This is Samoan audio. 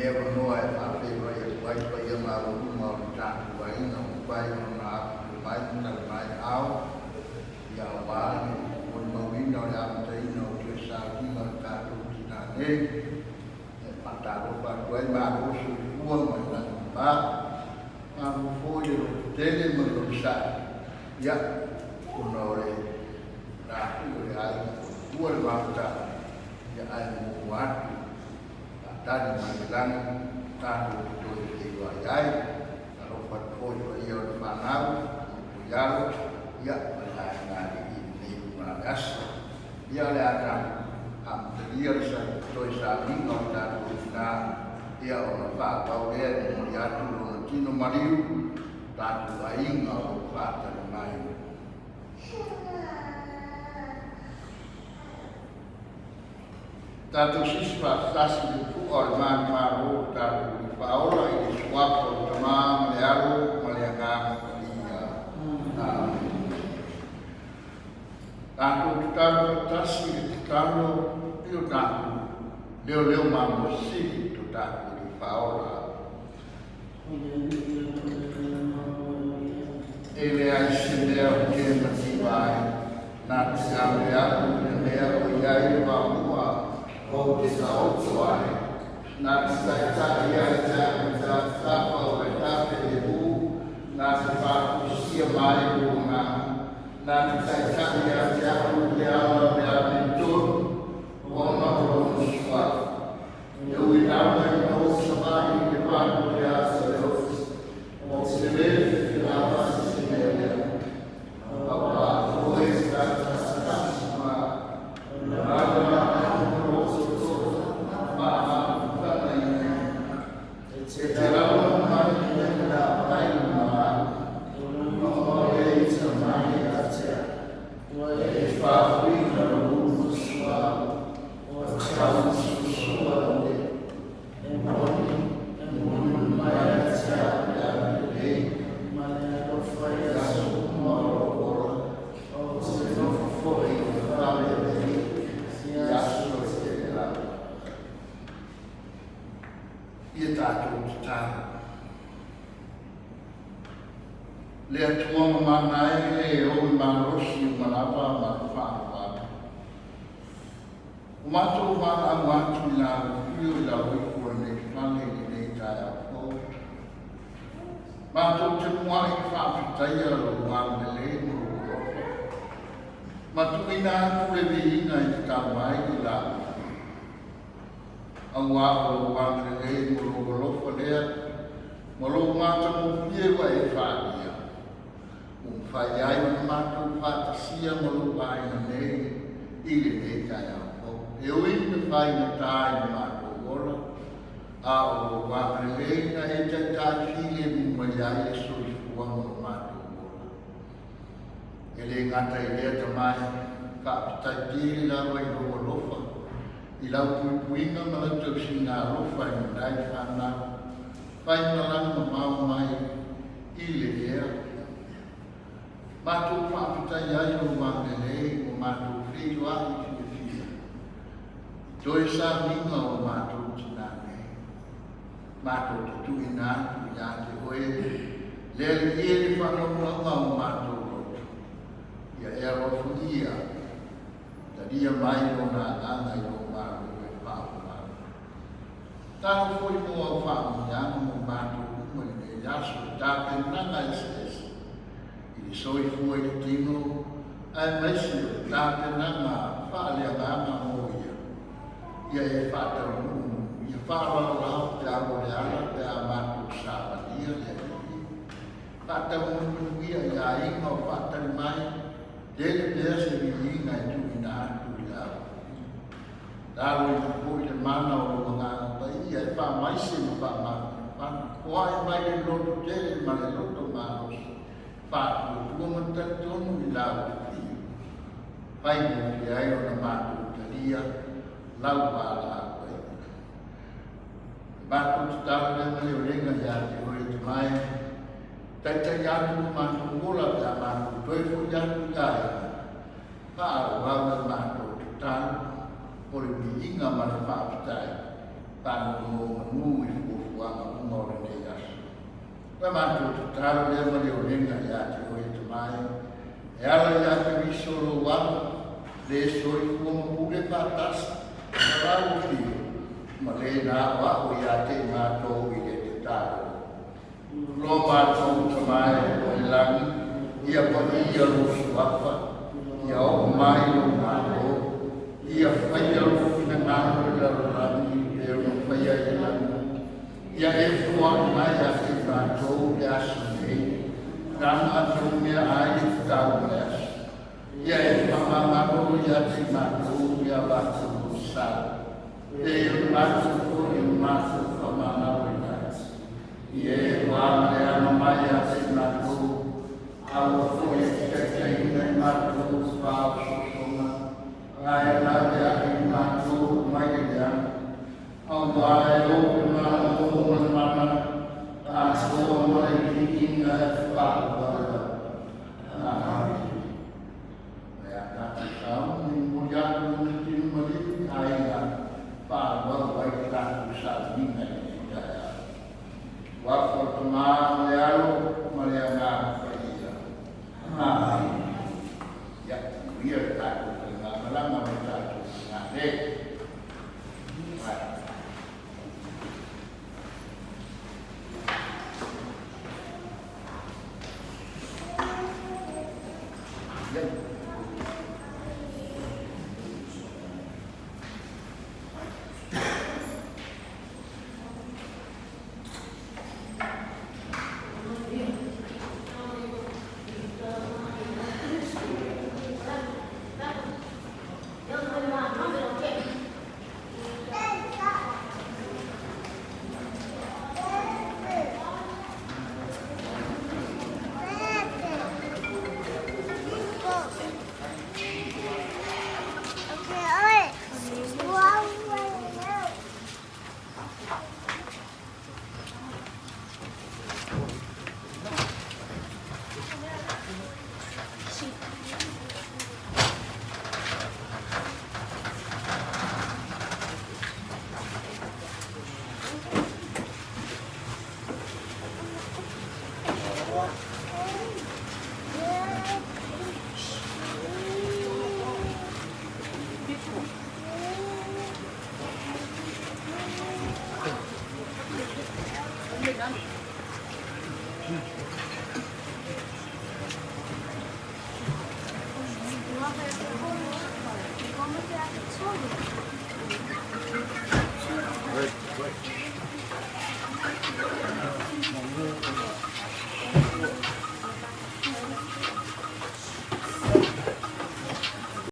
Lenei avanoa e faafeiloai atu ai paia maualuga o le tatou aiga ua mafai ona afifio mai ma tali mai ao ia aua le molimauina o le amataina o toe sauniga o le tatou tina nei. E faatalofa atu ai, malo le soifua ma le lagi e mama, malo foi le lototele ma le onosai, ia ona o le lafui o le aiga ua le mafuta, ia ae muamua atu faatali mai le lagi tatou te toe feiloai ai. Alofa atu foi i paia o le fanau, o le alo, ia ma le aiga alii i lenei luga o le aso. Ia o le a tatou amatalia le toe sauniga o tatou tina, ia ona faaauau lea e momoli atu lona tino maliu, tatou aiga o lo o faatali mai. Tatou sisi faatasi i le pu'a o le manumalo o tatou Alii Faaola i le suafa o le Tama ma le Alo ma le Agaga Paia. Amene. Tatou tatalo faatasi i le tatalo i o tatou leoleo mamoe sili to tatou Alii Faaola. E leai se mea ou te mativa ai, na te ave aku i le mea o i ai le vaomua ou te taoto ai, na te taitai ia te au i tafatafa o le tafe lemu, na te faatusia mai lou agaga, na te taitai ia te au i le ala o le amiotonu, ona o lona suafa. E ui lava ina ou savali i le valu o le asa o le ofisa, ou te le fefelafai i se mea lea. Auā o oe e tautasitasi ma lava loto maamaafutaga i ai. E te launa mai i le mea mai ma au, ona o le ita mai ia te au. E faafuina lou usuau. Ia tatou tatalo. Le Atua mamana e le ou i malosi uma lava ma le faaaloalo. Ua matou valaau atu i la afio i lalo ifo o lenei fale i lenei taeao fou. Matou te muai i faafetaia lou agalelei ma lou alofa, ma tuuina atu le viiga e tatau ai i la afio. Auā o lou agalelei ma lou alofa lea, ma lou matagofie ua e faaalia. Ua mafai ai ona matou faatasia ma lou aiga nei i lenei taeao fou. E ui ina faigata i lo matou ola, a o lou agalelei na e taitai filemu mai ai le soifua ma lo matou ola. E le gata i lea Tama e, faafetai tele lava i lou alofa, i lau puipuiga ma lau tausiga alofa i nai fanau, fai malaga mamao mai i le ea. Matou faafetai ai lou agalelei ua matou feiloai fiafia i toe sauniga o matou tina nei. Matou te tuuina atu ia te oe le Alii e le faanaunauga o matou loto. Ia e alofagia, talia mai lona agaga i lou Malo e faaogamalo. Talo foi mo au faamanuiaga mo matou uma i lenei aso i tapenaga eseese i le soifua i le tino aemaise o le tapenaga faaleagaga mo ia. Ia e faataunuu, ia faalalolao pe a o le ala pe a matou savalia le Alii. Faataunuu manuia i aiga o faatali mai, tele pea se viiga e tuuina atu i le au. Lalo ina foi le mana o lou Agaga Paia e faamaise ma faamafanafana, foai mai le loto tele ma le loto malosi, faatuatua ma talitonu i lau afio, faigofie ai ona matou talia lau valaau paia. E matou tatalo lea ma le olega ia te oe te Tama e, taitai atu lo matou ola pe a matou toe foi atu i aiga, Faaauau le matou tatalo o le viiga ma le faafetai, faanonomanu i. tatalo lea ma le olega ia te oe e Tama e, e ala ia Keriso lou Alo, le soifua ma pule faatasi ma lau Afio, ma le na aoao ia te i matou i le tatalo. Lo matou Tama e o i lagi, ia paia lou suafa, ia oo mai lou Malo, ia faia lou finagalo i le lalolagi e pei ona faia i le lagi. Ia e foai mai ia te i matou i le aso nei, na matou meaai e tatau mo le aso. Ia e faamagalo ia te i matou i a matou sala, pei o le matou foi o matou faamagaloina ai. Ia e ua mai ia te i matou, aua foi e te taitaiina i matou i faaosoosoga, ae lave ae i matou mai le leaga. Auā e ou le Malo ma le mana, atoa ma le viiga e faavavau. Amene. O le a tatou sauni momoli atu lona tino maliu i aiga faaauau ai le tatou sauniga i lenei taeao. Suafa o le Tama ma le Alo.